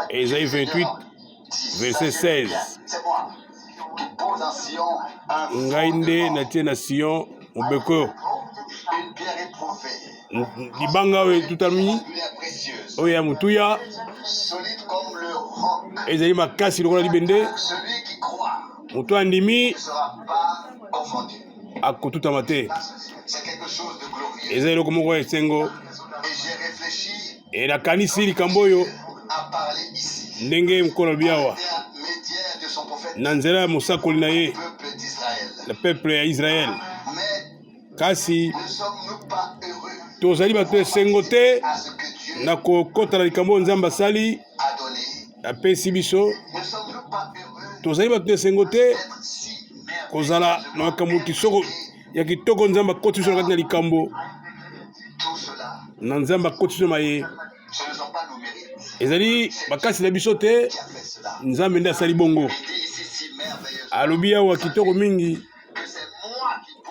Esaïe 28 verset 16. Ngai nde natie na Sion mobeko libanga oyo etutami oyo ya motuya ezali makasi lokola libende moto andimi akotutama te eza eloko moko ya esengo nakanisi likambo oyo ndenge mokolo alobi awa na nzela ya mosakoli na ye na peuple ya Israël kasi tozali bato esengo te na kokota na likambo oyo Nzambe asali apesi biso tozali bato esengo te kozala na makambo kisoko ya kitoko Nzambe akoti biso na kati na likambo na Nzambe akoti biso maye ezali makasi na biso te Nzambe nde asali bongo alobi awa kitoko mingi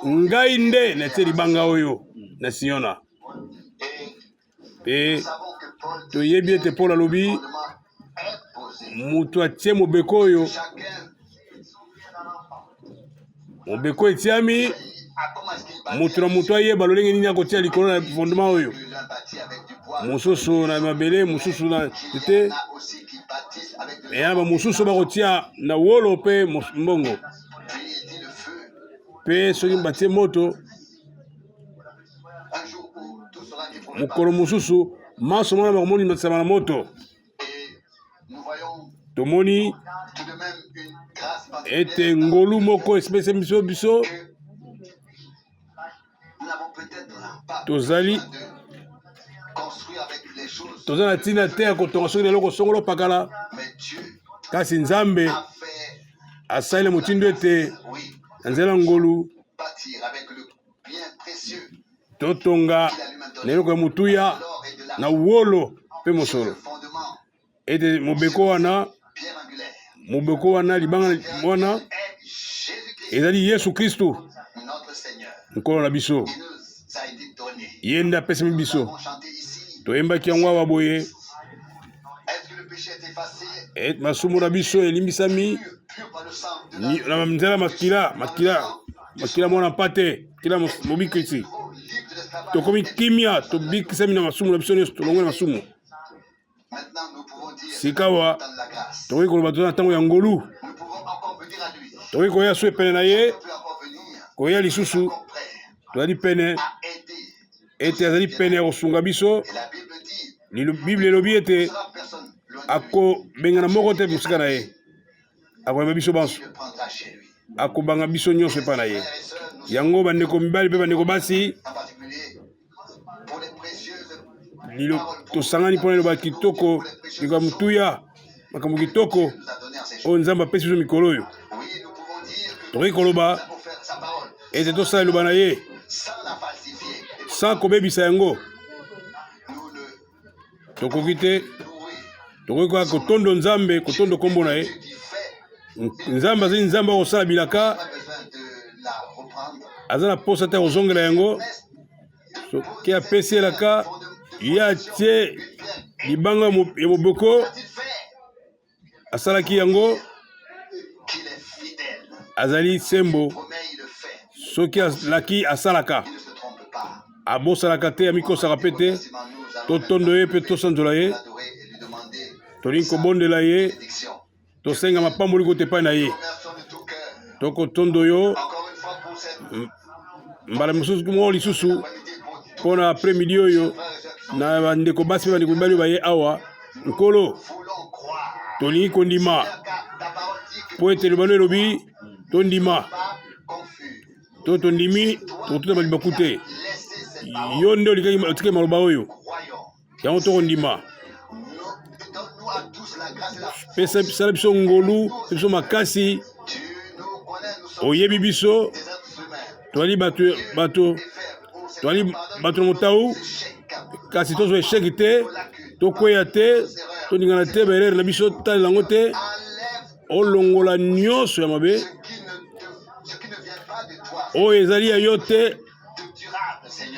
ngai nde natie libanga oyo na Siona mpe toyebi ete Paul alobi moto atie mobeko oyo mobeko etiami moto na moto ayeba lolenge nini akotia likolo na fondement oyo mosusu na mabele mosusu na te eya bamosusu bakotia na wolo mpe mbongo mpe soki batie moto mokolo mosusu manso mwana makomonisama na moto tomoni ete ngolu moko esipesemi biso biso tozali toza na ntina te ya kotonga soki na eloko songolo pakala kasi nzambe asali na motindo ete na nzela ngolu totonga na eloko ya motuya na wolo mpe mosolo ete mobeko wana mobeko wana libanga wana ezali Yesu Kristo Nkolo na biso ye nde apesami biso toyembaki yango awa boye e, masumu na biso elimbisami na nzela makila makila makila mwana mpate makila mobikisi tokomi kimia tobikisami na masumu na biso nyonso tolongwe na masumu sikawa tokoki koloba toza na ntango ya ngolu tokoki koya so pene na ye koya lisusu tozali pene ete azali pene ya kosunga biso biblia elobi ete akobengana moko te mosika na ye akoyamba biso banso akobanga biso nyonso epai na ye yango bandeko mibali mpe bandeko basi tosangani mpona liloba kitoko liloba motuya makambo kitoko oyo nzambe apesi biso mikolo oyo tokoki koloba ete tosala liloba na ye sans kobebisa yango tokoki te tokoki kaka kotondo nzambe kotondo nkombo na ye nzambe azali nzambe akosala bilaka aza na posa te akozongela yango soki apesi elaka ye atie libanga ya moboko asalaki yango azali sembo soki alaki asalaka abosanaka te amikosaka mpe te totondo ye mpe tosanzola ye tolingi kobondela ye tosenga mapamboli kota epai na ye tokotondo yo mbala mosusu moko lisusu mpo na après midi oyo na bandeko basi mpe bandeko mibali oyo baye awa nkolo tolingi kondima mpo ete lobano elobi tondima to tondimi tokotuta balibaku te yo nde otikaki maloba oyo yango tokondima pesa sala biso ngolu biso makasi oyebi biso toali bato bato toali bato na motau kasi tozwa echec te tokweya te toningana te baerere na biso totalela yango te olongola nyonso ya mabe oyo ezali ya yo te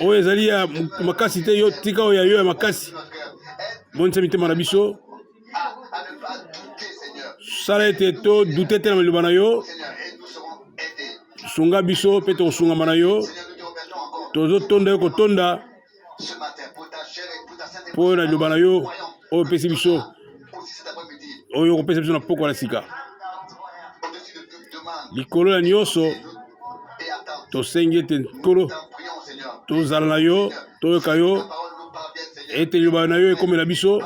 oyo ezali ya makasi te yo tika oyo ya yo ya makasi Bondisa mitema na biso. Sala ete to doute te na maloba na yo. Sunga biso mpe tokosungama na yo. Tozotonda yo kotonda mpo na liloba na yo oyo opesi biso, oyo okopesa biso na pokwa na sika. Likolo ya nyonso tosengi ete Nkolo tozala na yo, toyoka yo, ete liloba na yo ekomela biso.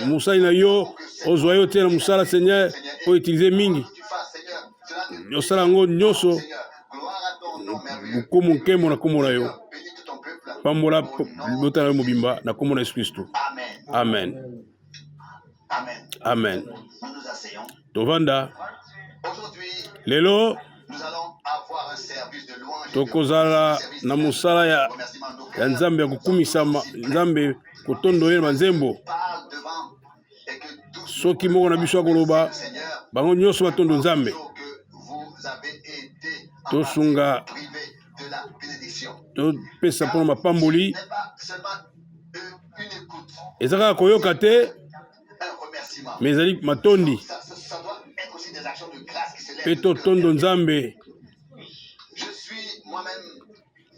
Mosali na yo ozwa yo te na mosala, Seigneur, oyo utilize mingi, osala yango nyonso lokumu nkembo na nkombo na yo. Pambola libota na yo mobimba na nkombo na Yesu Kristo. Amen. Amen. Tovanda lelo tokozala na mosala ya, ya Nzambe ya kokumisama Nzambe, kotondo ye na banzembo. Soki moko na biso akoloba, bango nyonso batondo Nzambe. Tosunga, topesa mpona mapamboli. Eza kaka koyoka te, me ezali matondi mpe totondo Nzambe.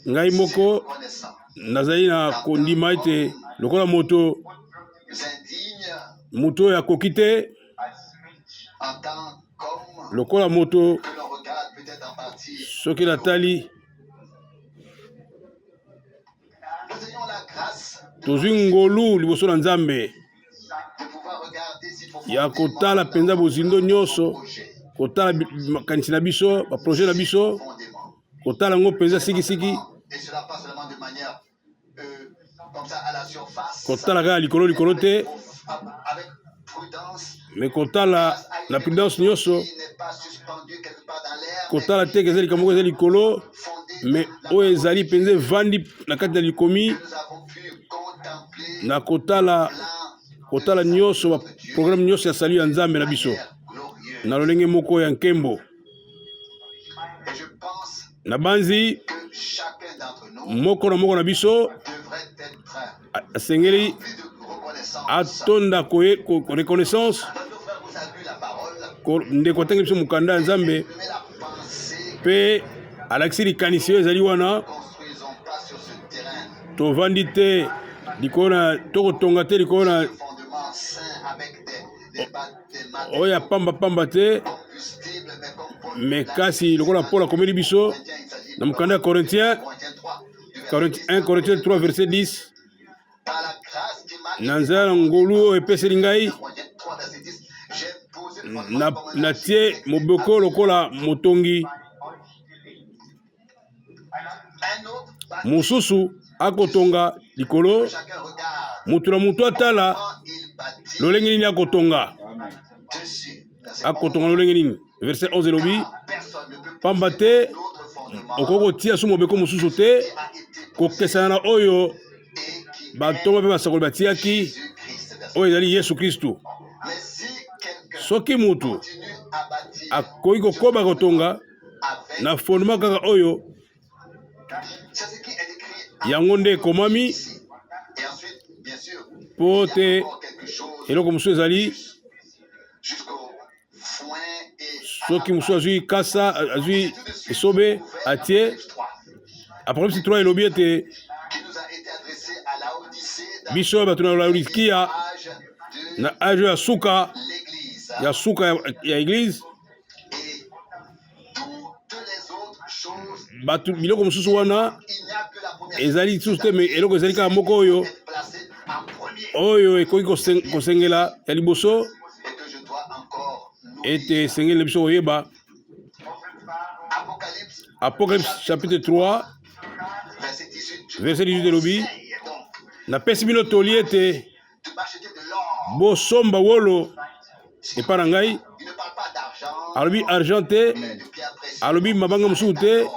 Ngai moko nazali na kondima ete lokola moto moto oyo akoki te, lokola moto soki natali, tozwi ngolu liboso na Nzambe ya kotala mpenza bozindo nyonso, kotala makanisi na biso, baprojet na biso, kotala yango mpenza sikisiki, kotala kaka likolo likolo te, me kotala na prudence nyonso, kotala te eza likambo moko eza likolo, me oyo ezali mpenza evandi na kati na likomi, na kotala kotala nyonso baprograme nyonso ya sali ya Nzambe na biso na lolenge moko ya nkembo. Nabanzi moko na moko na biso asengeli atonda reconnaissance. Ndeko atangi biso mokanda ya Nzambe mpe alakisi likanisi oyo ezali wana. Tovandi te likolo na, tokotonga te likolo na oyo ya pamba pamba te, me kasi lokola Paul akomeli biso na mokanda ya Corinthien 1 Corinthiens 3 verset 10, na nzela na ngolu oyo epeseli ngai, natie moboko lokola motongi, mosusu akotonga likolo. Moto na moto atala lolenge nini akotonga, akotonga lolenge nini. Verset 11 elobi: pamba te okoki kotia su mobeko mosusu te kokesana na oyo bantoma mpe basakoli batiaki, oyo ezali Yesu Kristu. Soki motu akoki kokoba kotonga na fondement kaka oyo, yango nde ekomami, mpo te eloko mosusu ezali. Soki mosusu azwi kasa, azwi esobe, atie. Apocalypse 3 elobi ete biso bato na Laodikia, na age ya suka ya suka ya eglise, bato biloko mosusu wana ezali lisusu te, me eloko ezali kaka moko oyo oyo ekoki kosengela ya liboso, ete esengeli na biso koyeba. Apocalypse chapitre 3 verset 18 elobi: napesi bino toli ete bosomba wolo epai na ngai. Alobi argent te, alobi mabanga mosusu te,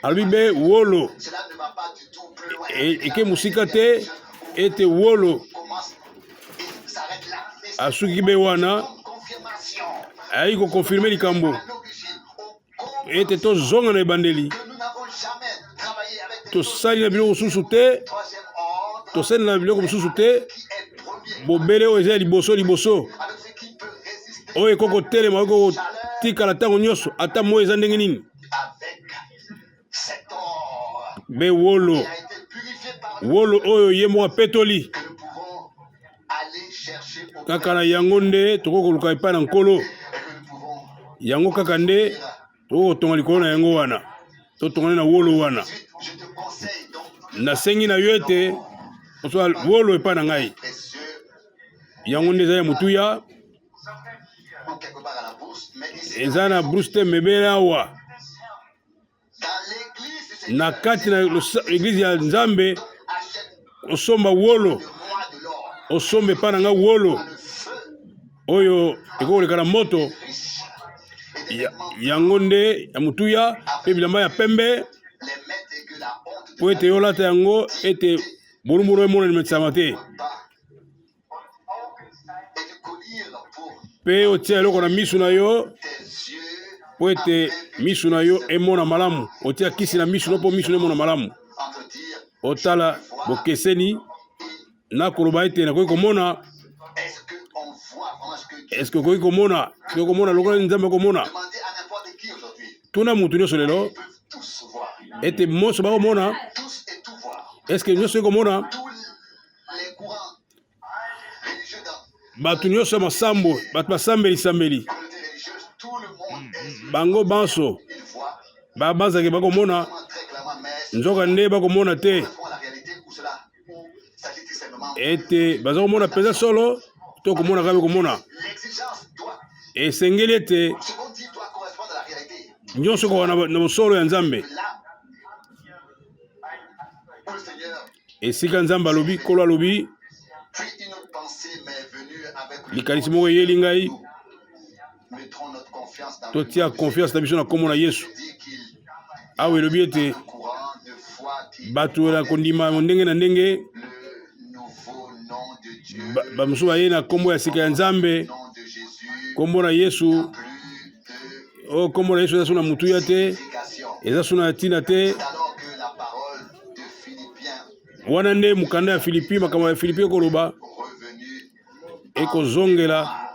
alobi be wolo. Eke mosika te ete wolo asuki be wana, ayaki kokonfirme likambo ete tozonga na ebandeli, tosali na biloko mosusu te. Tosalela biloko mosusu te, bobele oyo eza ya liboso liboso, oyo ekoki kotelema, oyo ekoki kotikala ntango nyonso, ata moi eza ndenge nini. Be wolo, wolo oyo ye moko apetoli, kaka na yango nde tokoki koluka epai na Nkolo. Yango kaka nde tokoki kotonga likolo na yango wana, totonga na wolo wana. Nasengi na yo ete ozwa wolo epai na ngai, yango nde eza ya motuya, eza na brousse te mebele awa na kati na eglize ya Nzambe. Osomba wolo, osomba epai na ngai wolo oyo ekoki koleka na moto, yango nde ya motuya, mpe bilamba ya pembe, mpo ete yo olata yango, ete bolumbu emonanimisama te, mpe otia eloko na miso na yo mpo ete miso na yo emona malamu. Otia kisi na miso na mpo miso na emona malamu. Otala bokeseni na koloba ete nakoki komona. Eske okoki komona? Soki okomona lokola Nzambe akomona, tuna moto nyonso lelo ete monso bakomona. Eske nyonso ekomona? Bato nyonso ya masambo, bato basambelisambeli, bango banso babazaki bakomona, nzoka nde bakomona te ete baza komona mpenza solo to komona kaka komona. Esengeli ete nyonso koka na bosolo ya Nzambe. Esika Nzambe alobi, Nkolo alobi, likanisi moko eyeli ngai, totia confiance na biso na nkombo na Yesu. Awa elobi ete bato na kondima ndenge na ndenge, bamosusu baye na nkombo ya sika ya Nzambe, nkombo na Yesu. Oyo nkombo na Yesu eza so na motuya te, eza so na ntina te. Wana nde mokanda ya Filipi, makambo ya Filipi ekoloba, ekozongela,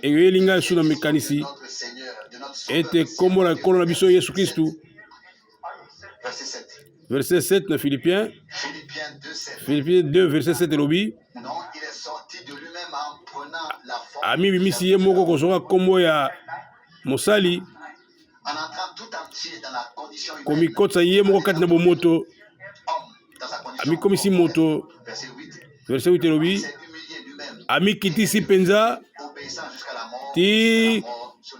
eyeli ngai esu na mikanisi ete nkombo na Nkolo na biso Yesu Kristu. Verset 7 na Philippiens, Philippiens 2 verset 7 elobi: amibimisi ye moko kozwaka nkombo ya mosali, komikotisa ye moko kati na bomoto, amikomisi moto. Verset 8 elobi: amikitisi mpenza ti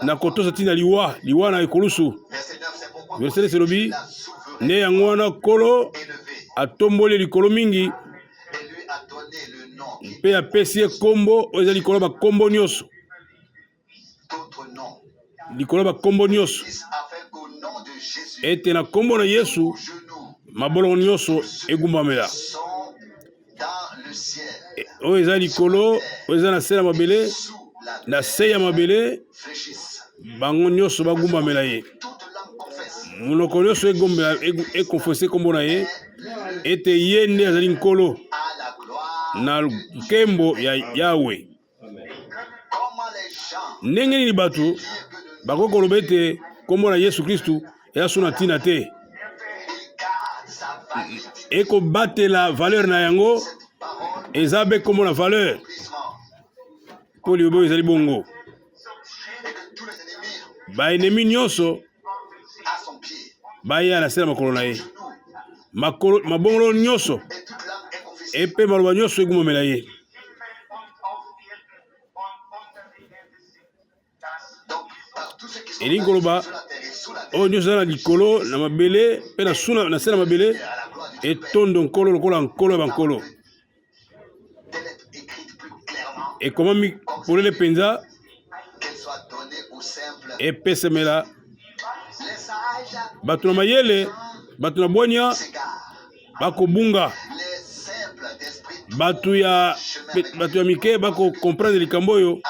na kotosa ti na liwa, liwa na ekulusu. Verset 9 elobi: nde yango wana Nkolo atomboli likolo mingi mpe apesi ye nkombo oyo eza likolo ya bakombo nyonso, likolo ya bakombo nyonso, ete na nkombo na Yesu mabolongo nyonso egumbamela, oyo eza likolo, oyo eza na se ya mabele, na se ya mabele, bango nyonso bagumbamela ye, monoko nyonso ekonfese nkombo na ye, ete ye nde azali Nkolo, na nkembo ya Yawe. Ndenge nini bato bakoki koloba ete nkombo na Yesu Kristu eza so na ntina te, ekobatela valeur na yango, eza be nkombo na valeur mpo liloba oyo ezali bongo, baenemi nyonso baya na se na makolo na ye, makolo mabongolo nyonso epe maloba nyonso egumamela ye. Elingi koloba oyo nyonso eza na likolo na mabele mpe na suna na se na mabele etondo Nkolo lokola Nkolo ya bankolo. Ekomami polele mpenza, epesemela bato na mayele, bato na bwania bakobunga, bato ya mike bakokomprendre likambo oyo,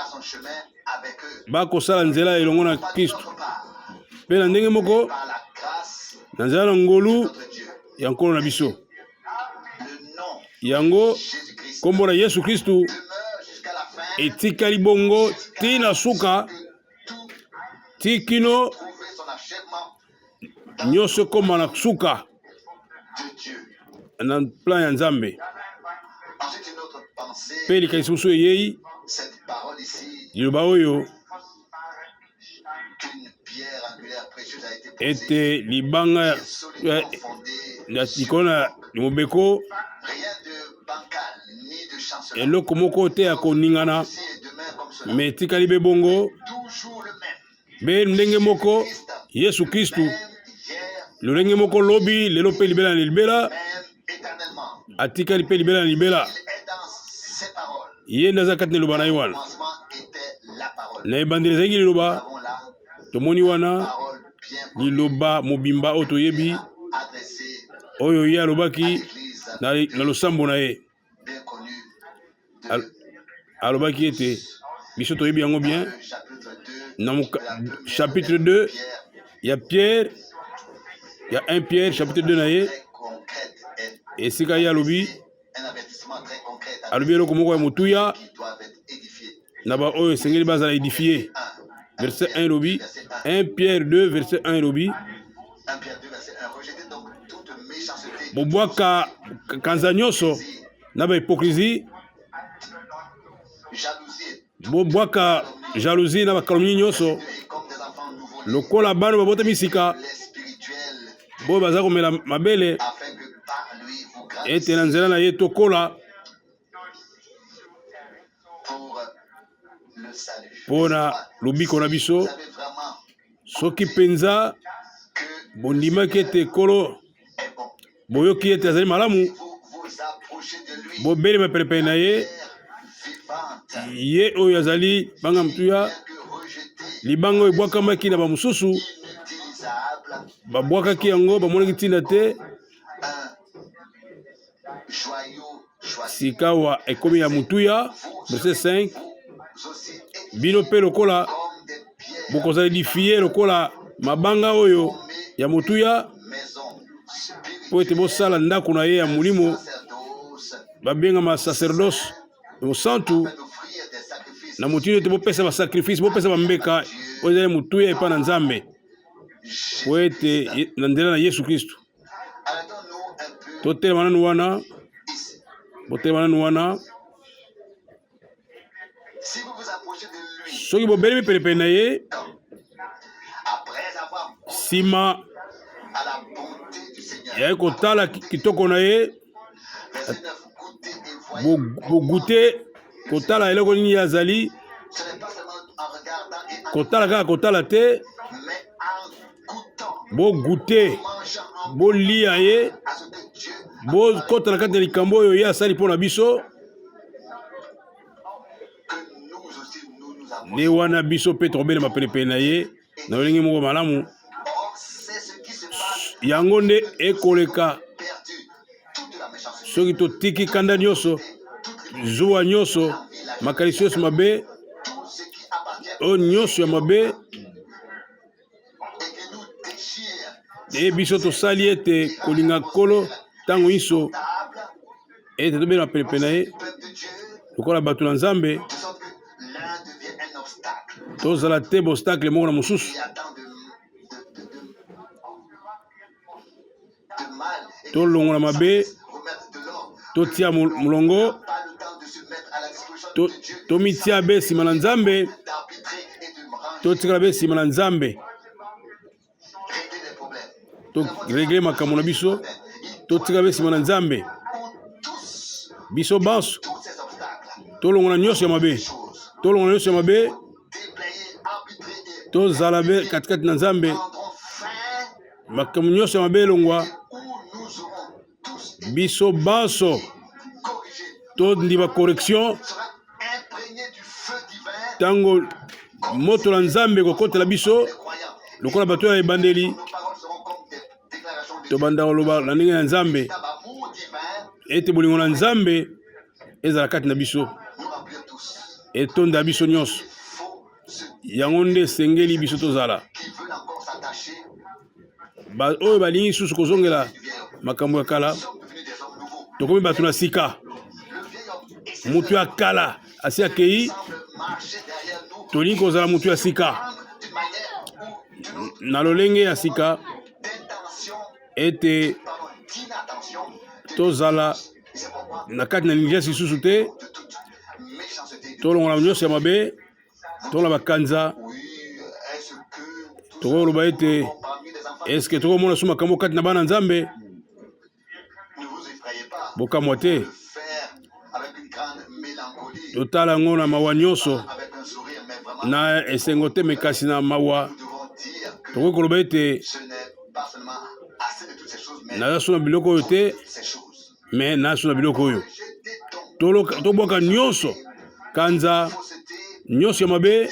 bakosala nzela elongo na Kristo, mpe na ndenge moko na nzela na ngolu ya Nkolo na biso. Yango nkombo na Yesu Kristu etikali bongo ti na suka, ti kino nyonso ekoma na suka na plan ya Nzambe. Mpe likanisi mosusu eyei, liloba oyo ete libanga ya likolo na mobeko, eloko moko te ya koningana, me etikali be bongo be ndenge moko Yesu Kristu, lolenge moko lobi, lelo mpe libela na libela, atikali mpe libela na libela. Ye nde aza kati na liloba na ye wana. Na ebandeli ezalaki liloba, tomoni wana liloba mobimba oyo toyebi, oyo ye alobaki na losambo na ye. Alobaki ete biso toyebi yango bien na chapitre 2 ya Pierre, ya 1 Pierre chapitre 2 na ye, esika ye alobi alobi eloko moko ya motuya na baoyo esengeli bazala édifie. Verset 1 elobi, 1 Pierre 2 verset 1 elobi, bobwaka kanza nyonso na ba hypocrisie, bobwaka jalousie na ba calomnie nyonso, lokola bana babotami sika, boyo baza komela mabele, ete na nzela na ye tokola mpo na lobiko na biso. Soki mpenza bondimaki ete Nkolo, boyoki ete azali malamu, bobelema penepene na ye, ye oyo azali banga motuya, libanga oyo ebwakamaki na bamosusu, babwakaki yango, bamonaki ntina te, sikawa ekomi ya motuya. Verset 5, bino mpe lokola bokozala edifie lokola mabanga oyo ya motuya, mpo ete bosala ndako na ye ya molimo, babengama sacerdoce mosantu, na motindo ete bopesa basacrifice, bopesa bambeka oyo ezali motuya epai na Nzambe, mpo ete na nzela na Yesu Kristo. Totelema nanu wana, botelema nanu wana. Soki bobelemi penepene na ye, nsima ya kotala kitoko na ye, bogute kotala eloko nini ye azali, kotala kaka kotala te, bogute, bolia ye, bokota na kati ya likambo oyo ye asali mpo na biso. Nde wana biso mpe tokobelema penepene na ye na lolenge moko malamu. Yango nde ekoleka soki totiki kanda nyonso, zuwa nyonso, makanisi nyonso mabe, oyo nyonso ya mabe, e biso tosali ete kolinga Nkolo ntango inso, ete tobelema penepene na ye lokola bato na Nzambe, tozala te bostacle moko na mosusu, tolongola mabe, totia molongo, tomitia be nsima na Nzambe, totikala be nsima na Nzambe, toregle makambo na biso, totikala be nsima na Nzambe, biso banso tolongola nyonso ya mabe, tolongola nyonso ya mabe, tozala be katikati na Nzambe, makambo nyonso ya mabe elongwa, biso banso tondima correction. Ntango moto na Nzambe ekokotela biso lokola bato ya ebandeli, tobanda koloba na ndenge ya Nzambe, ete bolingo na Nzambe ezala kati na biso, etonda biso nyonso. Yango nde esengeli biso tozala. Oyo balingi lisusu kozongela makambo ya kala, tokomi bato na sika. Moto ya kala asi akei, tolingi kozala moto ya sika na lolenge ya sika, ete tozala na kati na négligence lisusu te, tolongola nyonso ya mabe, tolongola bakanza. Tokoloba ete eske tokomona su makambo kati na bana Nzambe? Bokamwa te, totala yango na mawa nyonso, na esengo te, me kasi na mawa. Tokoki koloba ete naza so na biloko oyo te, me naza so na biloko oyo. Tobwaka nyonso, kanza nyonso ya mabe,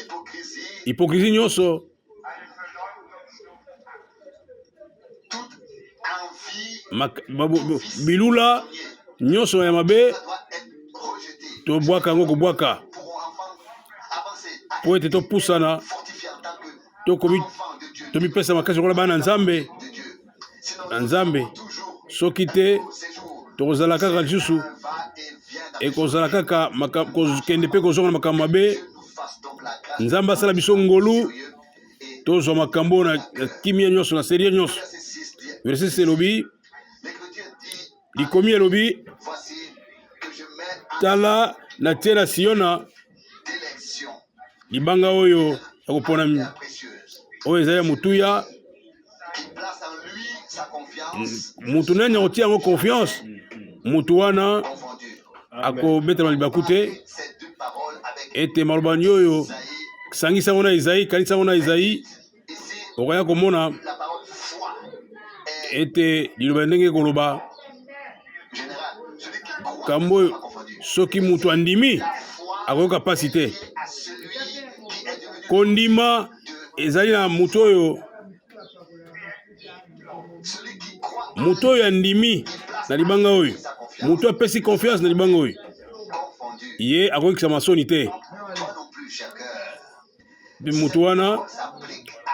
hypocrisie nyonso, bilula nyonso ya mabe, tobwaka yango kobwaka, mpo ete topusana, tokomi tomipesa makasi lokola bana Nzambe na Nzambe. Soki te, tokozala kaka lisusu, ekozala kaka kokende mpe kozonga na makambo mabe. Nzambe asala biso ngolu, tozwa makambo na kimia nyonso, na serie nyonso. Verset 6 elobi, likomi elobi: tala, natie na Siona libanga oyo ya kopona, oyo ezali ya motuya. Motu nani akotia yango confiance, motu wana akobetama libaku te. Ete maloba oyo, sangisa yango na Ezayi, kanisa yango na Ezayi, okoya komona ete liloba ndenge koloba kambo oyo, soki moto andimi, akoyoka mpasi te. Kondima ezali na moto oyo, moto oyo andimi na libanga oyo, moto apesi confiance na libanga oyo, ye akoyokisa masoni te. Mpe moto wana,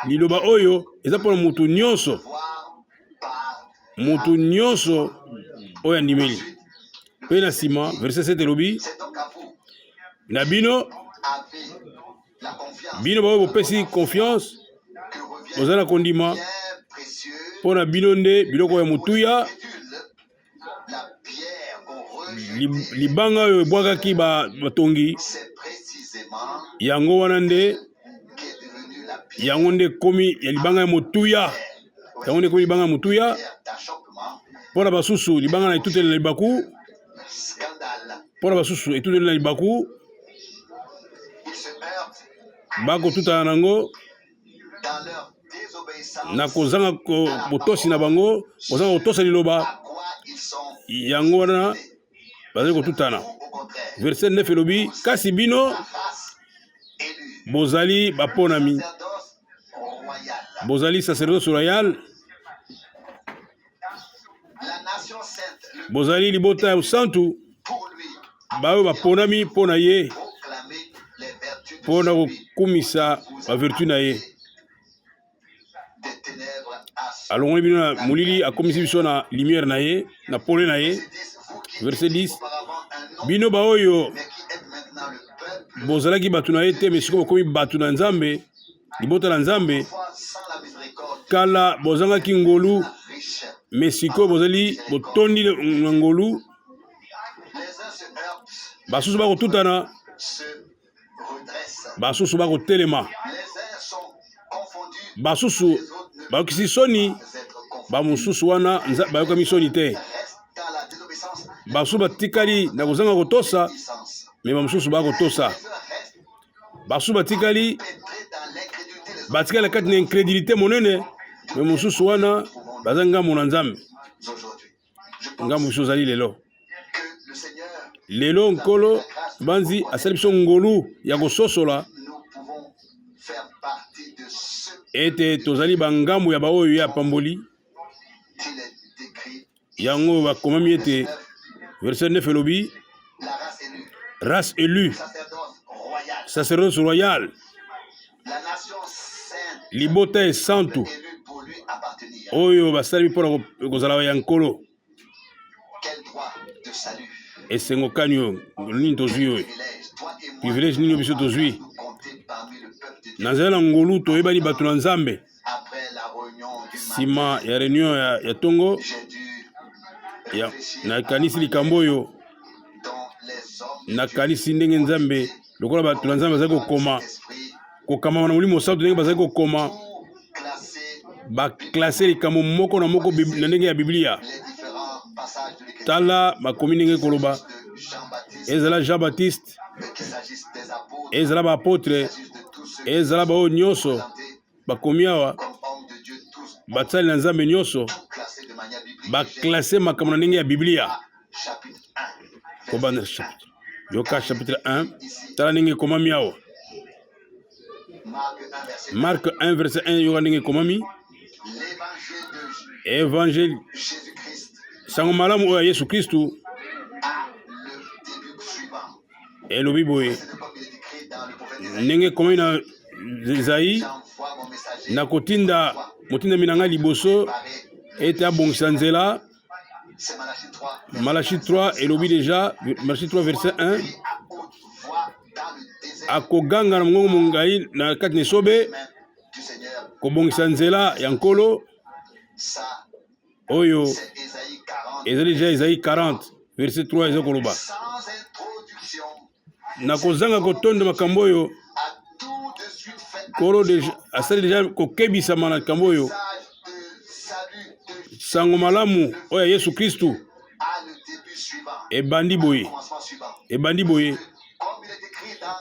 liloba oyo eza mpona moto nyonso, moto nyonso oyo andimeli. Mpe na nsima, verset 7 elobi: na bino, bino baoyo bopesi confiance, boza na kondima, mpo na bino nde biloko ya motuya, libanga oyo ebwakaki batongi, yango wana nde, yango nde ekomi ya libanga ya motuya, yango nde ekomi libanga ya motuya. Mpo na basusu, libanga na etuteli na libaku, mpo na basusu etuteli na libaku, bakotutana nango na kozanga botosi na bango, kozanga kotosa liloba, yango wana bazali kotutana. Verset 9 elobi: kasi bino bozali baponami, bozali sacerdoce royal, bozali libota ya santu, baoyo baponami mpo na ye, mpo na kokumisa bavertu na ye. Alongoli bino na molili, akomisi biso na lumière na ye, na pole na ye. Verset 10: bino baoyo bozalaki bato na ye te, me sikoyo bokomi bato na Nzambe, libota na Nzambe. Kala bozangaki ngolu, me sikoyo bozali botondi na ngolu. Basusu bakotutana, basusu bakotelema, basusu bayokisi soni, bamosusu wana bayokami soni te. Basusu batikali na kozanga kotosa, me bamosusu bakotosa. Basusu batikali na kati na incrédulité monene, me mosusu wana baza ngambo na Nzambe. Ngambo biso ozali lelo. Lelo Nkolo banzi asali biso ngolu ya kososola ete tozali bangambo ya baoyo ye apamboli. Yango bakomami ete verset 9 elobi: race élue, sacerdoce royal, libota esantu, oyo basalemi mpona kozala ya Nkolo. Esengo kani oyo nini tozwi oyo, privilège nini oyo biso tozwi na nzela na ngolu, toyebani bato na Nzambe. Nsima ya réunion ya ntongo ya, nakanisi likambo oyo, nakanisi ndenge Nzambe, lokola bato na Nzambe bazali kokoma, kokamama na Molimo Santu, ndenge bazali kokoma, baclasser likambo moko na moko na ndenge ya Biblia. Tala makomi ndenge koloba, ezala Jean Baptiste, ezala baapôtre, ezala baoyo nyonso bakomi awa, basali na Nzambe nyonso, baclasser makambo na ndenge ya Biblia. Kobanda chapitre, yoka chapitre 1, tala ndenge ekomami awa, Marc 1 verset 1, yoka ndenge ekomami: évangile, sango malamu oyo ya Yesu Kristu, elobi boye, ndenge ekomami na Ezayi: nakotinda motindami na ngai liboso ete abongisa nzela. Malachi 3 elobi déjà, Malachi 3 verset 1: akoganga na mongongo mongai na kati na esobe, kobongisa nzela ya Nkolo. Oyo ezali déjà Esaïe 40 verset 3, eza koloba na kozanga kotonda makambo oyo. Nkolo asali déjà kokebisama na likambo oyo. Sango malamu oyo ya Yesu Kristu ebandi boye, ebandi boye,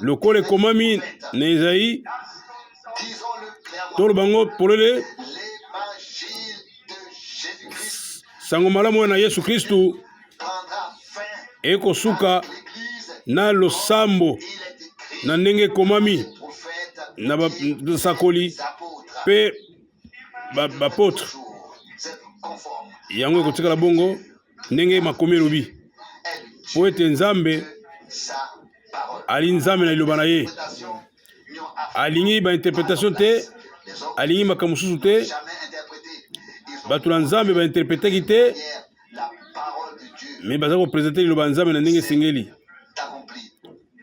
lokola ekomami na Ezayi. Toloba yango polele: sango malamu oyo na Yesu Kristu ekosuka na losambo na ndenge ekomami na basakoli mpe baapôtre. Yango ekotikala bongo ndenge makomi elobi, mpo ete Nzambe ali Nzambe na liloba na ye. Alingi bainterprétation te, alingi makambo mosusu te. Bato na Nzambe bainterprétaki te, mais baza koprésenter liloba ya Nzambe na ndenge esengeli.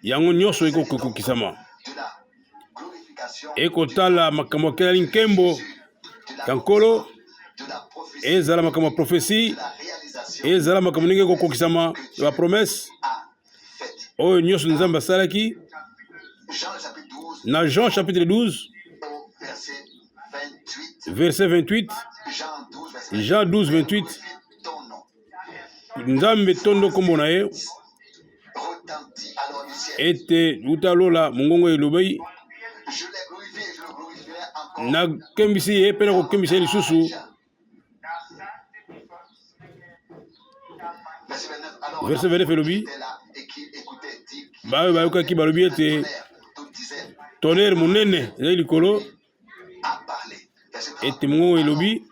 Yango nyonso ekokokisama, ekotala makambo akelali nkembo ya Nkolo, ezala makambo ya prophétie, ezala makambo ndenge ekokokisama ya bapromesses oyo nyonso Nzambe asalaki. Na Jean chapitre 12 verset 28, Jean 12 28, Nzambe tondo nkombo na ye, ete uta lola mongongo elobi: nakembisi ye mpe nakokembisa ye lisusu. Verset 29 elobi: baoyo bayokaki balobi ete tonnerre monene ezali likolo, ete mongongo elobi.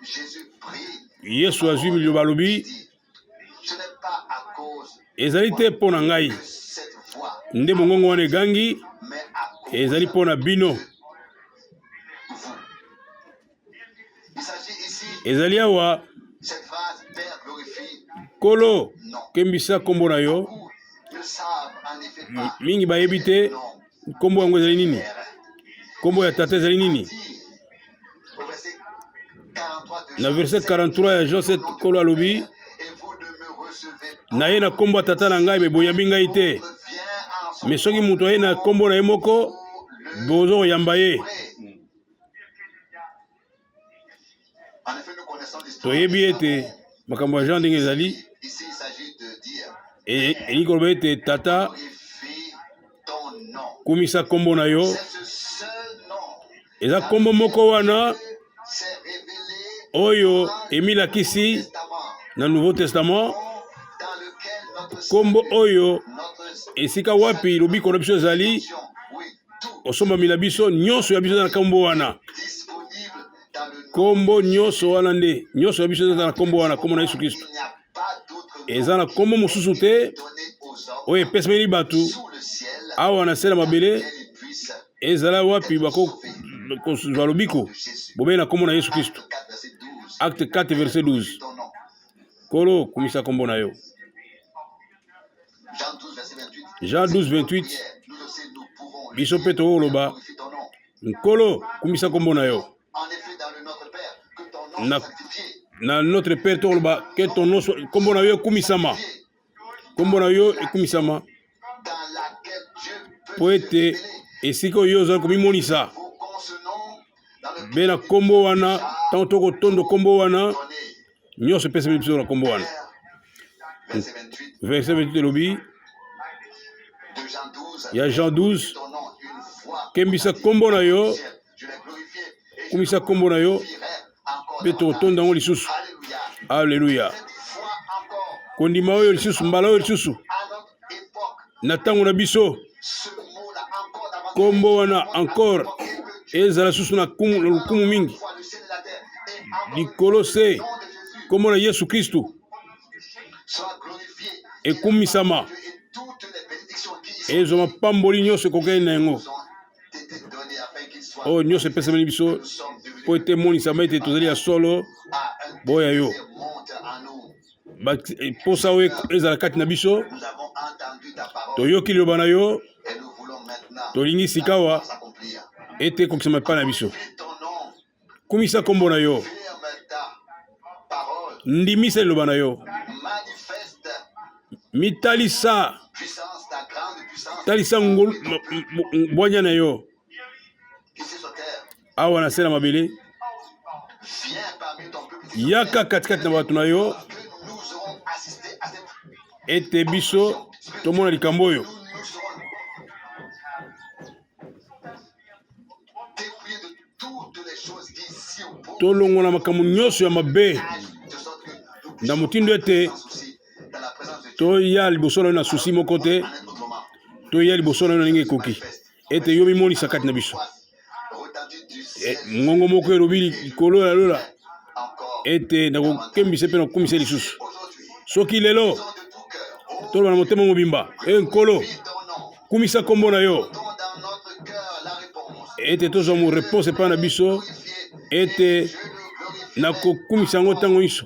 Yesu azwi liloba, alobi: ezali te mpo na ngai nde mongongo wana egangi, ezali mpo na bino. Ezali awa: Nkolo, kembisa nkombo na yo. Mingi bayebi te nkombo yango ezali nini, nkombo ya Tata ezali nini. Na verset 43 ya Jean 7, Nkolo alobi: na ye na nkombo ya Tata na ngai, mais boyambi ngai te. Mais soki moto aye na nkombo na ye moko, bozo koyamba ye. Toyebi ete makambo ya Jean ndenge ezali, elingi koloba ete: Tata, kumisa nkombo na yo. Eza nkombo moko wana oyo emilakisi na Nouveau Testament, nkombo oyo esika wapi lobiko na biso ezali, osombamela biso nyonso ya biso eza na nkombo wana. Nkombo nyonso wana nde nyonso ya biso eza na nkombo wana, nkombo na Yesu Kristo. Eza na nkombo mosusu te oyo epesameli bato awa na se na mabele, ezala wapi bakozwa lobiko, bobele na nkombo na Yesu Kristo. Acte 4 verset 12. Nkolo, kumisa nkombo na yo. Jean 12 28, biso mpe tokoki koloba, Nkolo, kumisa nkombo na yo. Na, na Notre Père tokoloba que ton nom soit, nkombo na yo ekumisama, nkombo na yo ekumisama, mpo ete esika oyo ozali komimonisa be na nkombo wana, ntango tokotondo nkombo wana, nyonso epesami biso na nkombo wana. Verset 28 elobi ya Jean 12, kembisa nkombo na yo, kumisa nkombo na yo, mpe tokotonda yango lisusu. Aleluya! Kondima oyo lisusu, mbala oyo lisusu, na ntango na biso, nkombo wana encore ezala susu na lokumu mingi likolo se nkombo na Yesu Kristu ekumisama, ezwa mapamboli nyonso ekokani na yango, oyo nyonso epesameli biso mpo ete emonisama ete tozali ya solo boya yo. Mposa oyo ezala kati na biso. Toyoki liloba na yo, tolingi sikawa ete ekokisama epai na biso. Kumisa nkombo na yo, ndimisa liloba na yo, mitalisa, talisa bwanya na yo awa na se na mabele. Yaka katikati na bato na yo, ete biso tomona likambo oyo. Tolongola makambo nyonso ya mabe na motindo ete toya liboso na yo na susi moko te, toya liboso na yo na ndenge ekoki, ete yo mimonisa kati na biso. E, ngongo moko elobi likolo ya lola ete nakokembisa mpe nakokumisa lisusu. Soki lelo toloba na motema mobimba, e Nkolo, kumisa nkombo na yo, ete tozwa mo reponse epai na biso, ete nakokumisa yango ntango nyonso,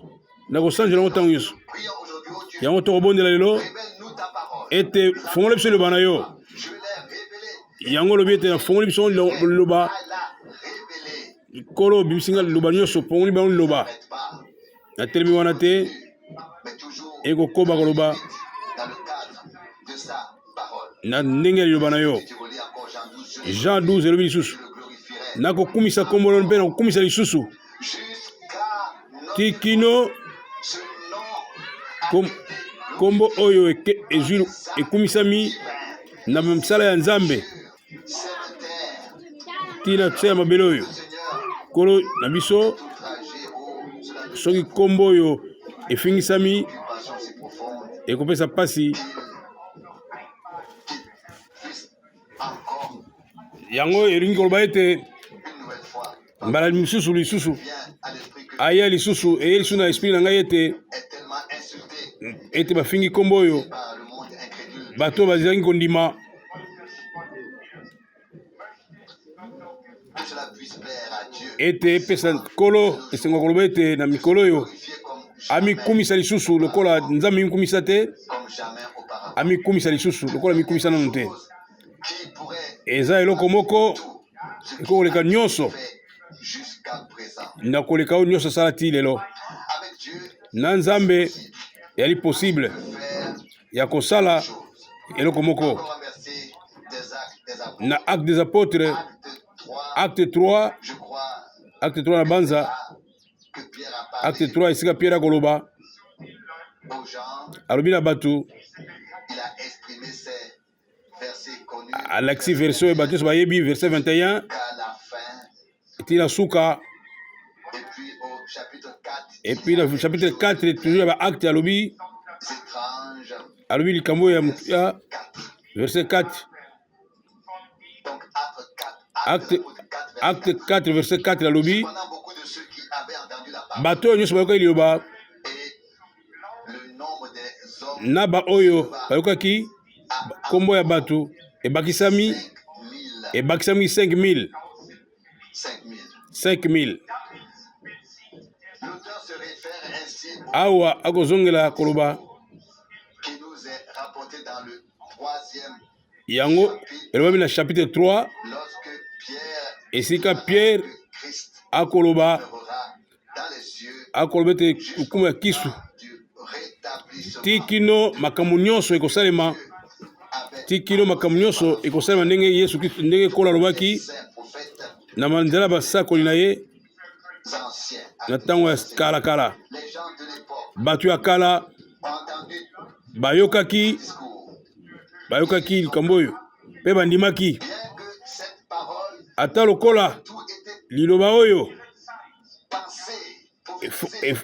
nakosanjola yango ntango nyonso. Yango tokobondela lelo ete fongola biso liloba na yo. Yango olobi ete nafongoli biso liloba. Nkolo, obimisi nga liloba nyonso, ofongoli bango liloba. Natelemi wana te, ekokoba koloba na ndenge ya liloba na yo. Jean 12 elobi lisusu, nakokumisa nkombo na yo mpe nakokumisa lisusu tikino nkombo oyo ezwi ekumisami na mosala ya Nzambe ntina se ya mabele oyo. Nkolo na biso, soki nkombo oyo efingisami, ekopesa mpasi. Yango elingi koloba ete mbala mosusu lisusu aya lisusu, eye lisusu na esprit na ngai ete bafingi nkombo oyo, bato bazangi kondima. Ete epesa Nkolo esengo koloba ete na mikolo oyo amikumisa lisusu lokola Nzambe amikumisa te, amikumisa lisusu lokola amikumisa nanu te. Eza eloko moko ekoki koleka nyonso na koleka oyo nyonso asala ti lelo. Na Nzambe eyali possible ya kosala eloko moko. Na Acte des Apôtres, Acte 3, Acte 3 na banza, Acte 3 esika Pierre akoloba, alobi na bato, alakisi verset oyo bato nyonso bayebi, verset 21 tii na suka. Et puis na chapitre 4 toujours ya baacte, alobi likambo oyo ya verset 4, Acte 4 verset 4, alobi bato oyo nyonso bayokaki liloba na baoyo bayokaki, nkombo ya bato ebakisami 5000, 5000. Awa akozongela koloba. Yango elobami na chapitre 3, esika Pierre akoloba akoloba ete lokumu ya kisu ti kino makambo nyonso ekosalema, ti kino makambo nyonso ekosalema ndenge Yesu Kristo, ndenge Nkolo alobaki na manzela basakoli na ye na ntango ya kalakala. Bato ya kala bayokaki bayokaki likambo oyo mpe bandimaki, ata lokola liloba oyo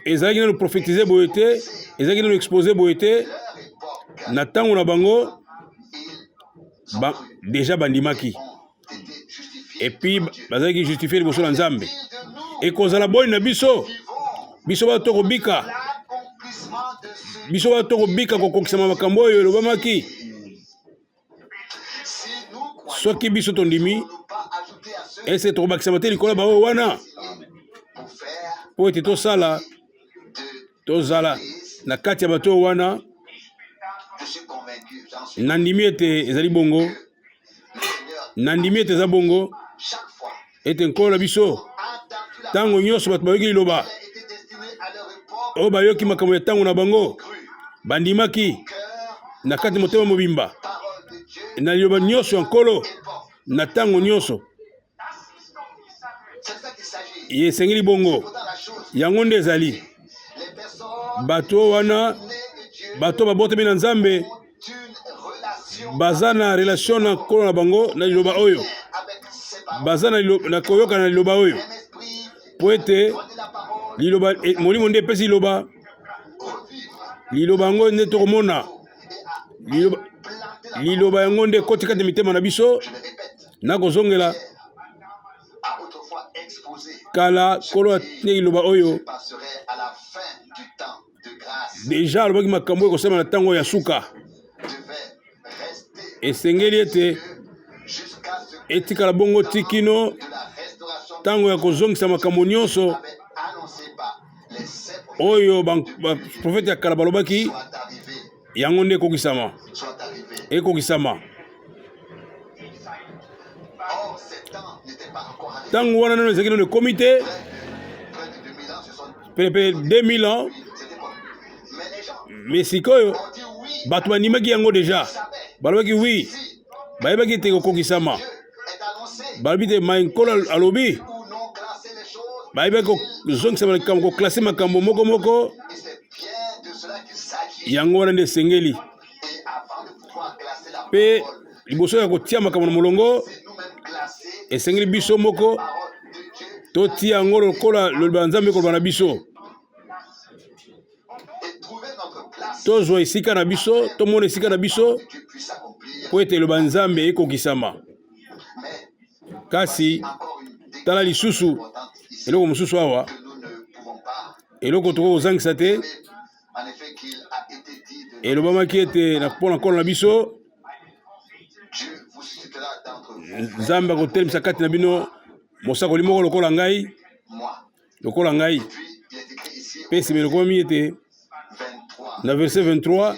ezalaki nano prophétise boye te, ezalaki nano expose boye te na ntango na bango ba, deja bandimaki epuis bazalaki justifie liboso na Nzambe. Ekozala boni na biso, biso bato tokobika, biso bato tokobika kokokisama makambo oyo elobamaki? Soki biso tondimi, ese tokobakisama te likolo ya baoyo wana, mpo ete tosala tozala na kati ya bato oyo wana. Nandimi ete ezali bongo, nandimi ete eza bongo, ete Nkolo na biso, ntango nyonso bato bayoki liloba oyo, bayoki makambo ya ntango na bango, bandimaki na kati motema mobimba na liloba nyonso ya Nkolo na ntango nyonso. Esengeli bongo, yango nde ezali bato wana, bato babotami na Nzambe, baza na relation na Nkolo na bango na liloba oyo, baza na koyoka na liloba oyo, mpo ete liloba molimo nde epesi liloba. Liloba yango nde tokomona, liloba, liloba yango nde ekoti kati mitema na biso. Nakozongela kala, Nkolo atindi liloba oyo deja alobaki makambo oyo ekosalema na ntango ya suka. Esengeli ete etikala bongo ti kino ntango ya kozongisa makambo nyonso oyo baprofete ya kala balobaki, yango nde ekokisama, ekokisama. Ntango wana nano ezalaki nano ekomi te, penepene 2000 ans. Mais sikoyo bato bandimaki yango deja, balobaki oui, bayebaki ete ekokokisama. Balobi te mai Nkolo alobi, bayebaki kozongisa makambo, koclasser makambo moko moko. Yango wana nde esengeli. Mpe liboso ya kotia makambo na molongo, esengeli biso moko totia yango lokola liloba ya Nzambe ekoloba na biso, tozwa esika na biso, tomona esika na biso, mpo ete eloba Nzambe ekokisama. Kasi tala lisusu eloko mosusu awa, eloko tokoki kozangisa te. Elobamaki ete na mpo na Nkolo na biso, Nzambe akotelemisa kati na bino mosakoli moko lokola ngai, lokola ngai. Mpe nsima elokomami ete na verset 23,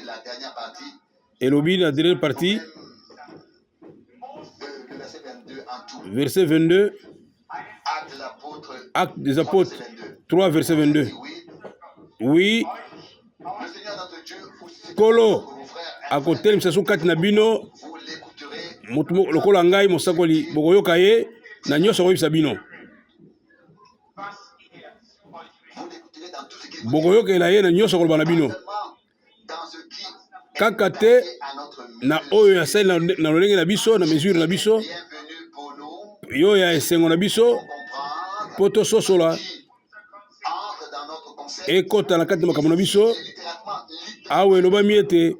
elobi na dernière partie, verset 22, Actes des Apôtres 3 verset 22, oui, Nkolo akotelemisa so kati na bino moto lokola ngai, mosakoli, bokoyoka ye na nyonso akoyebisa bino, bokoyokela ye na nyonso akoloba na bino, kaka te na oyo asali na lolenge na biso, na mesure na biso, yo ya esengo na biso, mpo tososola ekɔta na kati na makambo na biso. Awa elobami ete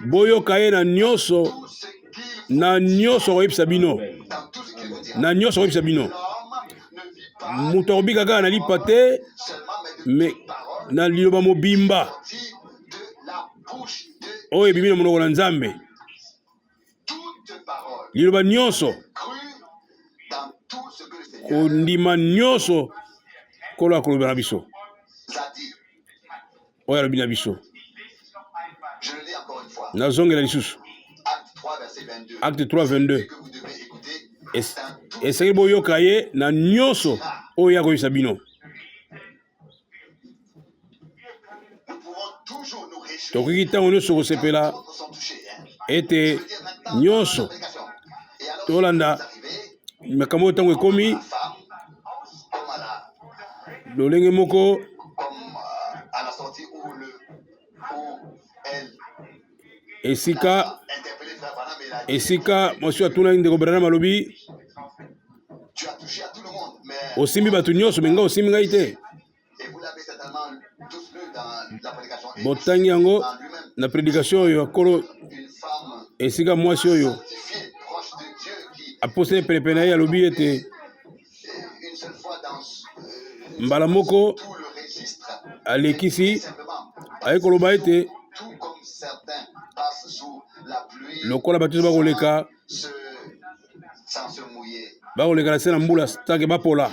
boyoka ye na nyonso, na nyonso akoyebisa bino, na nyonso akoyebisa bino. Moto akobika kaka na lipa te, mais na liloba mobimba oyo ebimi na monoko na Nzambe. Liloba nyonso, kondima nyonso Nkolo akoloba na biso, oyo alobi na biso. Nazongela lisusu Acte 3 22. Esengeli boyoka ye na nyonso oyo ye akoyebisa bino. Tokoki ntango nyonso kosepela ete nyonso tolanda makambo oyo ntango ekomi lolenge moko esika esika mwasi oyo atunaki ndeko Branham alobi osimbi bato nyonso me ngai osimbi ngai te. Botangi yango na predication oyo ya Nkolo, esika mwasi oyo aposani penepene na ye alobi ete mbala moko alekisi aye koloba ete lokola bato nyonso bakoleka bakoleka na se na mbula tanke bapola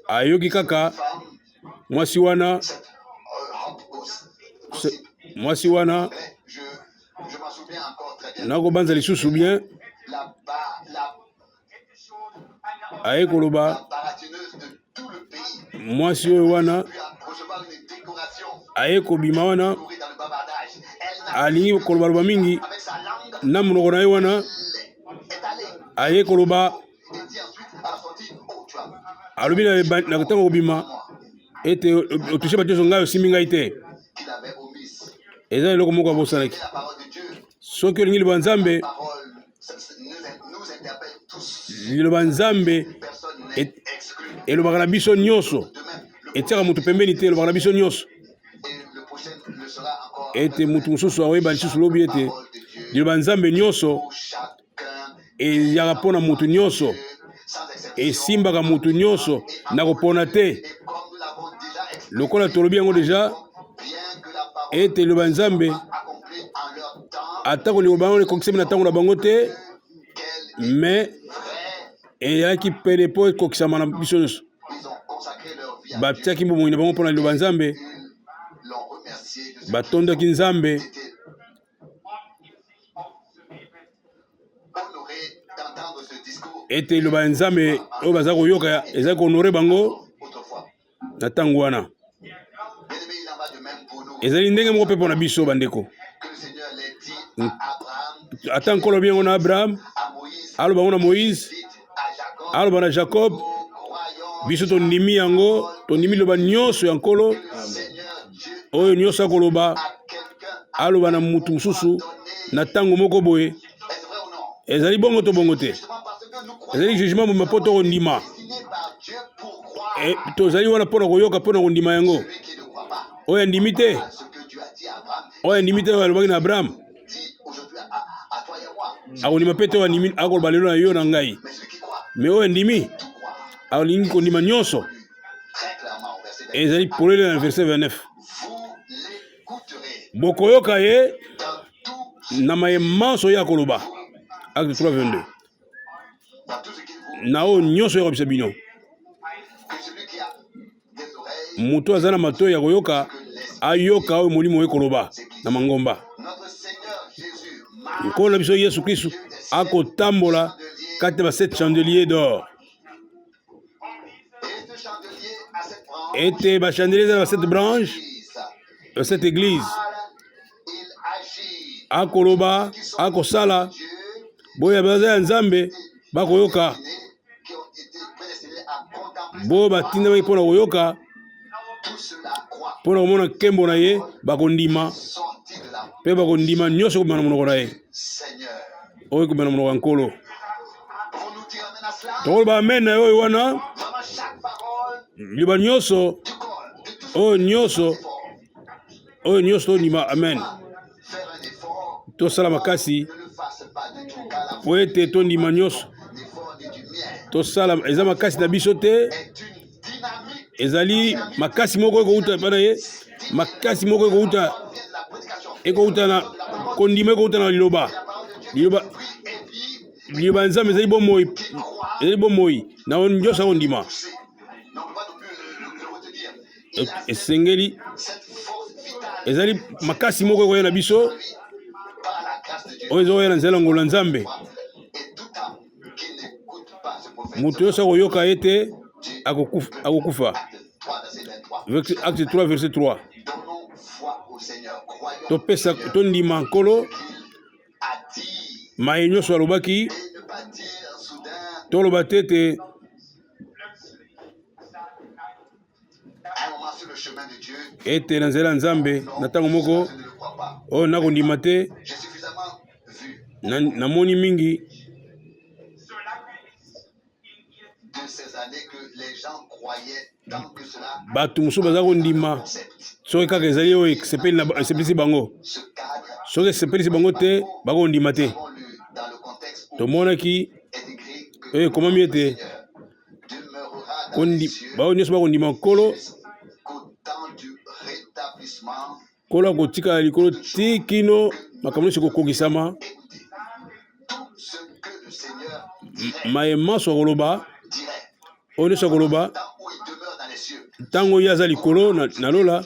ayoki kaka mwasi wana mwasi wana nakobanza lisusu bien aye koloba mwasi oyo wana aye kobima wana alingi kolobaloba mingi na monoko na ye wana aye koloba alobi na ntango kobima ete otushe bato nyonso ngai osimbi ngai te eza eloko moko abosanaki soki olingi liloba nzambe liloba nzambe elobaka na biso nyonso etiaka moto pembeni te elobaka na biso nyonso ete moto mosusu akoyeba lisusu lobi ete liloba nzambe nyonso eyaka mpo na moto nyonso esimbaka moto nyonso na kopona te lokola tolobi yango deja ete liloba nzambe atako liloba yango ekokisami na ntango na bango te me eyaki pene mpo ekokisama na biso nyonso batiaki bomoi na bango mpo na liloba nzambe batondaki nzambe ete liloba ya nzambe oyo baza koyoka ezali kohonore bango na ntango wana ezali ndenge moko mpe mpo na biso bandeko ata nkolo alobi yango na abraham aloba yango na moïse aloba na jacob biso tondimi yango tondimi liloba nyonso ya nkolo oyo nyonso akoloba aloba na motu mosusu na ntango moko boye ezali bongo to bongo te ezali jugement mobima mpo tokondima e, tozali wana mpo na koyoka mpo na kondima yango oyo andimi te oyo andimi te oyo alobaki na abraham akondima mpe te oyo andimi akoloba lelo na yo na ngai me oyo andimi alingi kondima nyonso ezali polele na verset 29 bokoyoka ye na maye manso ye akoloba acte 3 22 na oyo nyonso ye akobisa bino moto aza na matoi ya koyoka ayoka oyo molimo ekoloba na mangomba nkolo na biso yesu kristu akotambola kati na ba sept chandelier d'or ete ba chandelier eza na ba sept branche ba sept église akoloba akosala boya baza ya nzambe bakoyoka bo batindamaki mpo na koyoka mpo na komona nkembo na ye bakondima mpe bakondima nyonso ekobima na monoko na ye oyo ekobima na monoko ya nkolo tokoloba amen na ye oyo wana liloba nyonso oyo nyonso oyo nyonso tondima amen tosala makasi mpo ete tondima nyonso tosala eza makasi na biso te ezali makasi moko ekouta epai na ye makasi moko ekouta ekouta na kondima ekouta na liloba liloba liloba ya nzambe ezali bomoi ezali bomoi na nyonso akondima esengeli Ezali makasi moko ekoya na biso, oyo ezokoya na nzela ya ngolu ya Nzambe. Moto nyonso akoyoka ye te akokufa. Acte 3 verset 3. Topesa, tondima Nkolo maye nyonso alobaki, toloba te ete ete na nzela ya Nzambe na ntango moko oyo nakondima te, namoni mingi bato mosusu baza kondima soki kaka ezali oyo esepelisi bango, soki esepelisi bango te bakondima te. Tomonaki oyo ekomami ete baoyo nyonso bakondima Nkolo, Nkolo akotikala likolo ti kino makambo nyonso ekokokisama. Maye manso akoloba, oyo nyonso akoloba ntango ye aza likolo na lola,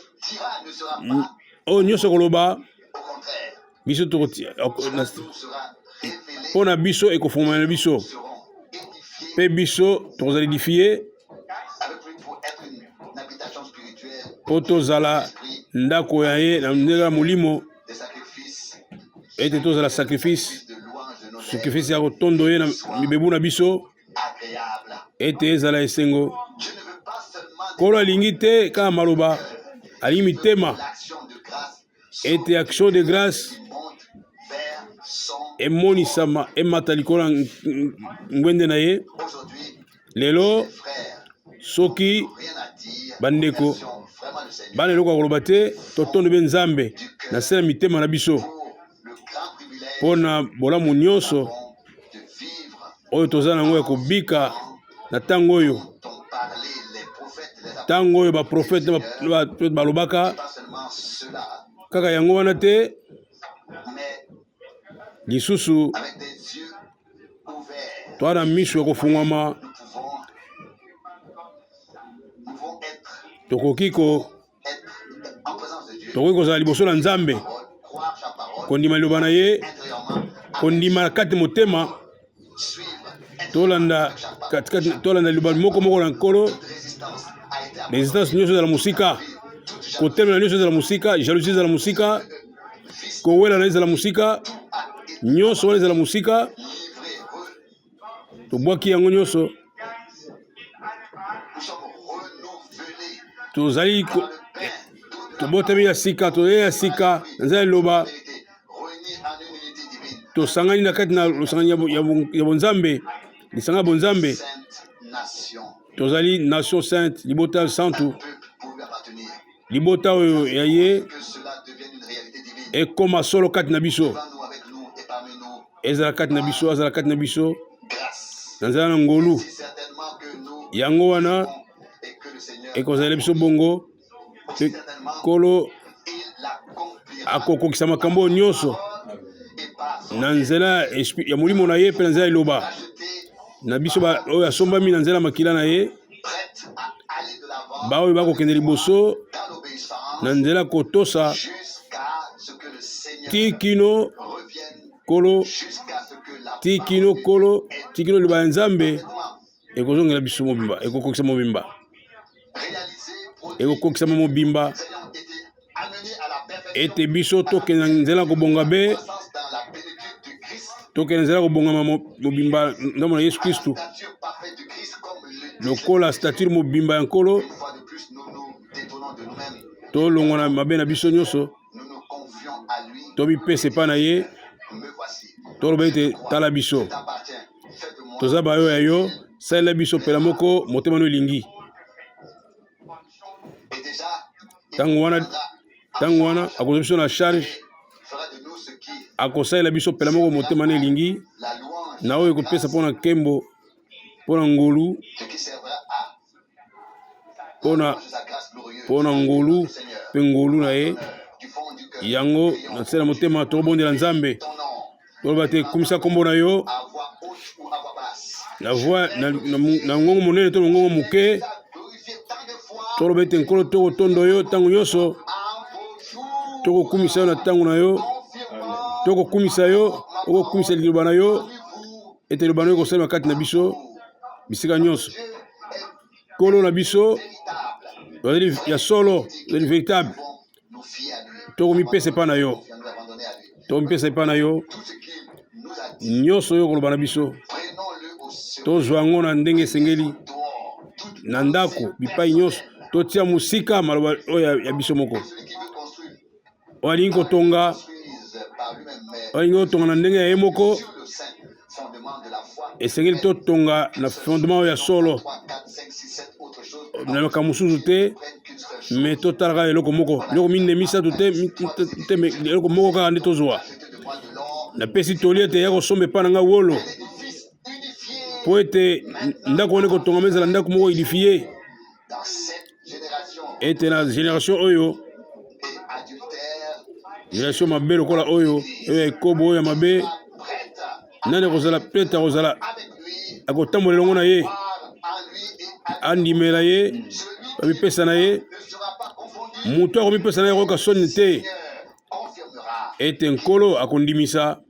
oyo nyonso akoloba biso mpo na biso ekofungwama na biso mpe biso tokozala edifie mpo tozala ndako ya ye na ndenge ya molimo, ete tozala sacrifice, sacrifice ya kotondo ye na mibebu na biso, ete ezala esengo. Nkolo alingi te kaka maloba, alingi mitema, ete action de grâce emonisama, emata likolo ya ngwende na ye. Lelo soki bandeko bana eloko ya koloba te, totondo be Nzambe na se na mitema na biso mpo na bolamu nyonso oyo toza na yango ya kobika na ntango oyo, ntango oyo baprofete balobaka kaka yango wana te, lisusu toa na miso ya kofungwama, tokoki ko tokoki kozala liboso na Nzambe, kondima liloba na ye, kondima na kati motema, tolanda katikati, tolanda liloba moko moko na Nkolo. Resistance nyonso ezala mosika, kotelemela nyonso ezala mosika, jalousie ezala mosika, kowelana ezala mosika, nyonso wana ezala mosika, tobwaki yango nyonso. Tozali tobotami ya sika, toye ya sika na nzela ya liloba, tosangani na kati na losangani ya bonzambe, lisanga ya bonzambe. Tozali nation sainte, libota santu, libota oyo ya ye ekoma solo kati na biso, ezala kati na biso, azala kati na biso na nzela na ngolu. Yango wana ekozala biso bongo, mpe Nkolo akokokisa makambo oyo nyonso na nzela ya molimo na ye mpe na nzela ya liloba na biso oyo asombami na nzela ya makila na ye, baoyo bakokende liboso na nzela kotosa ti kino Nkolo, ti kino Nkolo, ti kino liloba ya Nzambe ekozongela biso mobimba, ekokokisa mobimba, ekokokisama mobimba, ete biso tokende na nzela kobonga be, tokende nzela kobongama mobimba ndambo na Yesu Kristu, lokola stature mobimba ya Nkolo. Tolongwa na mabe na biso nyonso, tomipesa epai na ye, toloba ete tala biso, toza bayo ya yo, salela biso mpela moko motema no elingi. Ntango wana, ntango wana akozwa biso na charge, akosalela biso mpela moko motema na elingi, na oyo ekopesa mpo na nkembo, mpo na ngolu, mpo na ngolu mpe ngolu na ye. Yango na nse na motema tokobondela Nzambe, toloba te kumisa nkombo na yo na voix na ngongo monene to mongongo moke, toloba ete Nkolo tokotondo yo ntango nyonso. Tokokumisa yo na ntango na yo, tokokumisa yo, okokumisa liloba na yo, ete liloba na yo ekosalema kati na biso bisika nyonso. Nkolo na biso ozali ya solo, ozali véritable. Tokomipesa epai na yo, tokomipesa epai na yo nyonso oyo okoloba na biso, tozwa yango na ndenge esengeli, na ndako, bipai nyonso, totia mosika maloba oyo ya biso moko. Oyo alingi kotonga, oyo alingi kotonga na ndenge ya ye moko, esengeli totonga na fondement oyo ya solo, na makambo mosusu te, me totalaka eloko moko, eloko minei misato te, te, eloko moko kaka nde tozwa. Napesi toli ete ya kosomba epai na ngai wolo, mpo ete ndako wana ekotongama ezala ndako moko édifié, ete na génération oyo, génération mabe lokola oyo, oyo ya ekobo, oyo ya mabe, nani akozala prête, akozala, akotambola elongo na ye, andimela ye, amipesa na ye? Moto akomipesa na ye akoyoka soni te, ete Nkolo akondimisa,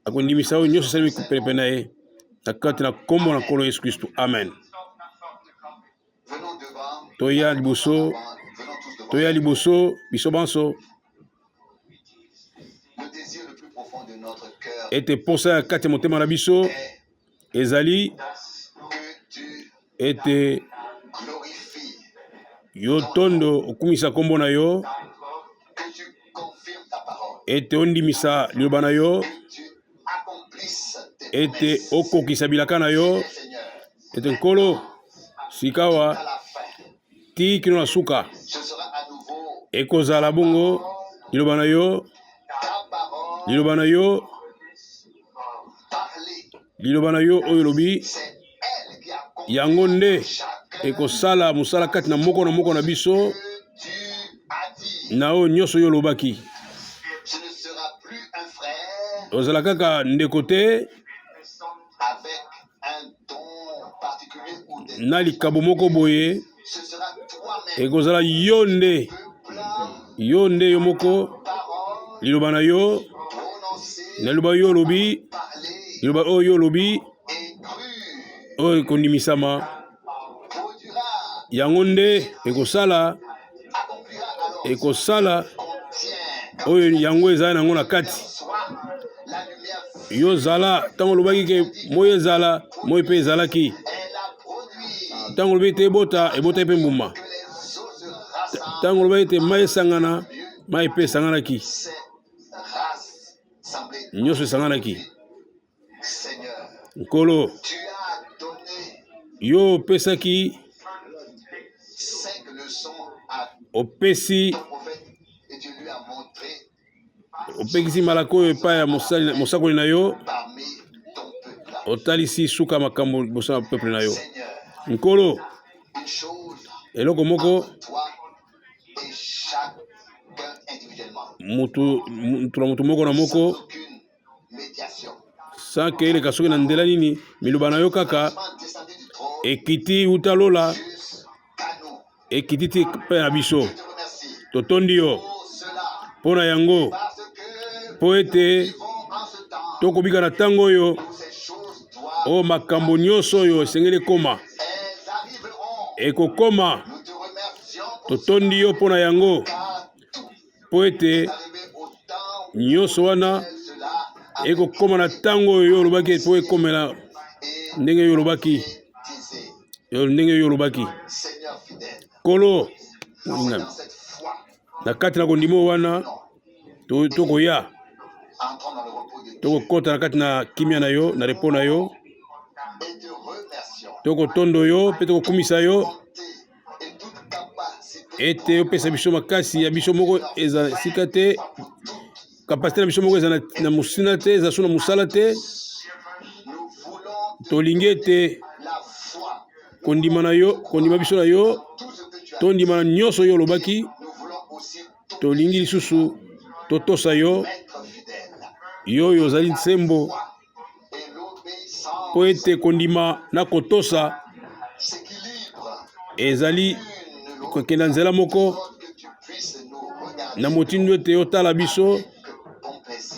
akondimisa oyo nyonso esalemi penepene na ye, na kati na nkombo na Nkolo Yesu Kristu, amen. Toya liboso, toya liboso biso banso, ete posa ya kati ya motema na biso ezali ete yo tondo okumisa nkombo na yo, ete ondimisa liloba na yo, ete okokisa bilaka na yo, ete Nkolo, sikawa ti kino na suka, ekozala bongo liloba na yo, liloba na yo, liloba na yo oyo olobi, yango nde ekosala mosala kati na moko na moko na biso, na oyo nyonso oyo olobaki. Ozala kaka ndeko te na likabo moko boye, ekozala yo nde, yo nde yo moko, liloba na yo, na liloba yo olobi, liloba oyo yo olobi, oyo ekondimisama, yango nde ekosala, ekosala oyo yango ezali nango na kati. Yo zala, ntango olobaki ke moi ezala, moi mpe ezalaki. Ntango olobi ete ebota, ebotaki mpe mbuma. Ntango olobaki ete mai esangana, mai mpe esanganaki, nyonso esanganaki. Nkolo, yo opesaki, opesi, opekisi malako oyo epai ya mosakoli na yo, otalisi suka makambo liboso ya peuple na yo. Nkolo, eloko moko, mutu na mutu, moko na moko, sans ke eleka soki na nzela nini, miloba na yo kaka ekiti uta lola, ekiti ti mpe na biso. Totondi yo mpo na yango, mpo ete tokobika na ntango oyo, oyo makambo nyonso oyo esengeli ekoma, ekokoma. Totondi yo mpo na yango, mpo ete nyonso wana ekokoma na ntango oyo yo olobaki, mpo ekomela ndenge yo olobaki, ndenge yo olobaki. Nkolo, na kati na kondima wana, tokoya, tokokɔta na kati na kimia na yo, na repos na yo. Tokotondo yo mpe tokokumisa yo, ete opesa biso makasi ya biso moko eza sika te, capacité na biso moko eza na mosina te, eza so na mosala te. Tolingi ete kondima na yo, kondima biso na yo, tondima na nyonso oyo olobaki. Tolingi lisusu totosa yo, yo oyo ozali nsembo, mpo ete kondima na kotosa ezali Kokenda nzela moko na motindo ete otala biso,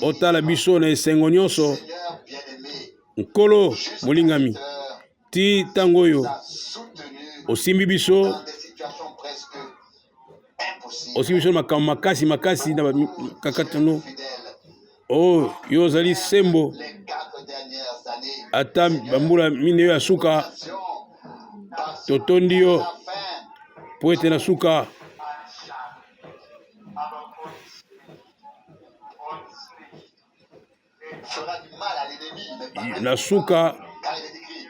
otala biso na esengo nyonso. Nkolo molingami, ti ntango oyo osimbi biso, osimbi biso na makambo makasi makasi na kakatano. O oh, yo ozali sembo, ata bambula minei ya suka totondi yo mpo ete na suka na suka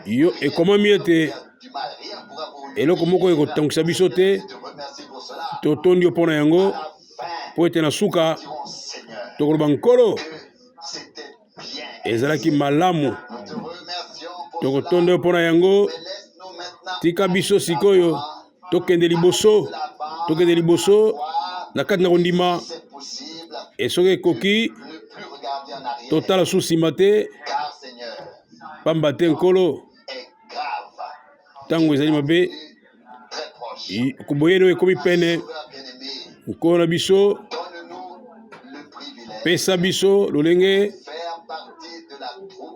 yo ekomami ete eloko moko ekotangwisa biso te. Totondi yo mpo na yango, mpo ete na suka tokoloba: Nkolo, ezalaki malamu. Tokotonda yo mpo na yango. Tika biso sikoyo tokende liboso, tokende liboso na kati na kondima. E soki ekoki, totala su nsima te, pamba te, Nkolo, ntango ezali mabe, boyei oyo ekomi pene. Nkolo na biso, pesa biso lolenge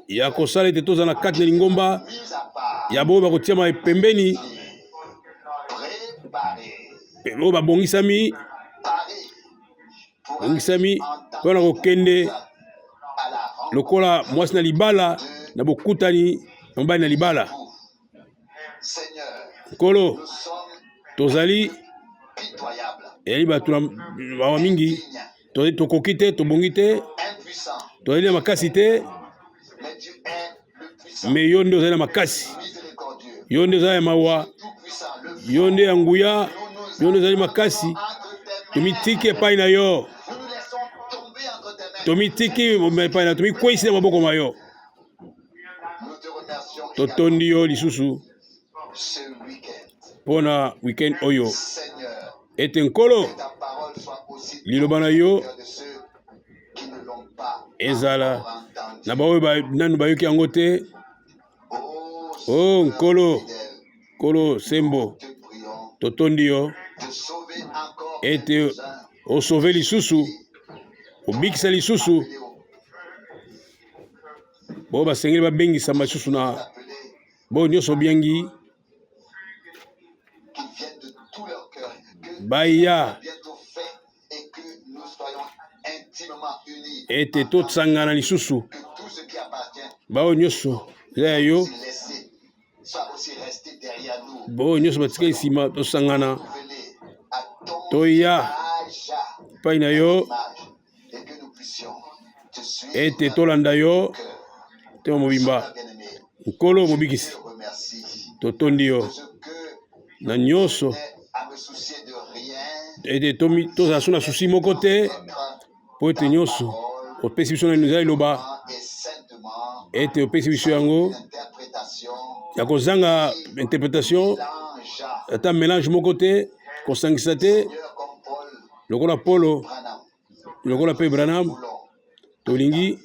ya kosala ete tozala na kati na lingomba ya boyo bakotiama pembeni, oyo babongisami, bongisami mpo na kokende lokola mwasi na libala na bokutani na mobali na libala. Nkolo, tozali eyali bato na mawa mingi, tokoki te, tobongi te, tozali na makasi te, mais yo nde ozali na makasi, yo nde ozali ya mawa, yo nde ya nguya, yo nde ozali makasi. Tomitiki epai na yo, tomitiki epai na, tomikweyisi na maboko ma yo. Totondi yo lisusu mpo na weekend oyo, ete, Nkolo, liloba na yo ezala na baoyo nanu bayoki yango te. O oh, Nkolo, Nkolo sembo, totondi yo ete osauve lisusu, obikisa lisusu bo basengeli babengisama lisusu na bo nyonso obiangi baya, ete tosangana lisusu, baoyo nyonso eza ya yo, baoyo nyonso batikali nsima, tosangana, toya epai na yo, ete tolanda yo motema mobimba. Nkolo mobikisi, totondi yo na nyonso, ete tozala so na souci moko te, mpo ete nyonso opesi biso na eza liloba, ete opesi biso yango ya kozanga interprétation, ata mélange moko te, kosangisa te. Lokola Polo, lokola mpe Branham, tolingi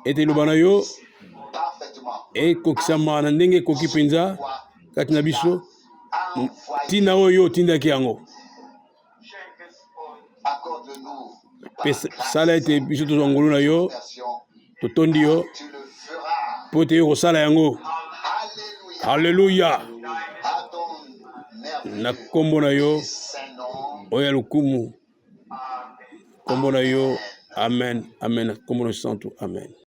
ete liloba na yo ekokisama na ndenge ekoki mpenza kati na biso, ntina oyo otindaki yango. Mpe sala ete biso tozwa ngolu na yo. Totondi yo mpo ete yo kosala yango. Halleluya! Na nkombo na yo oyo ya lokumu, nkombo na yo, amen, amen. Nkombo na santu, amen.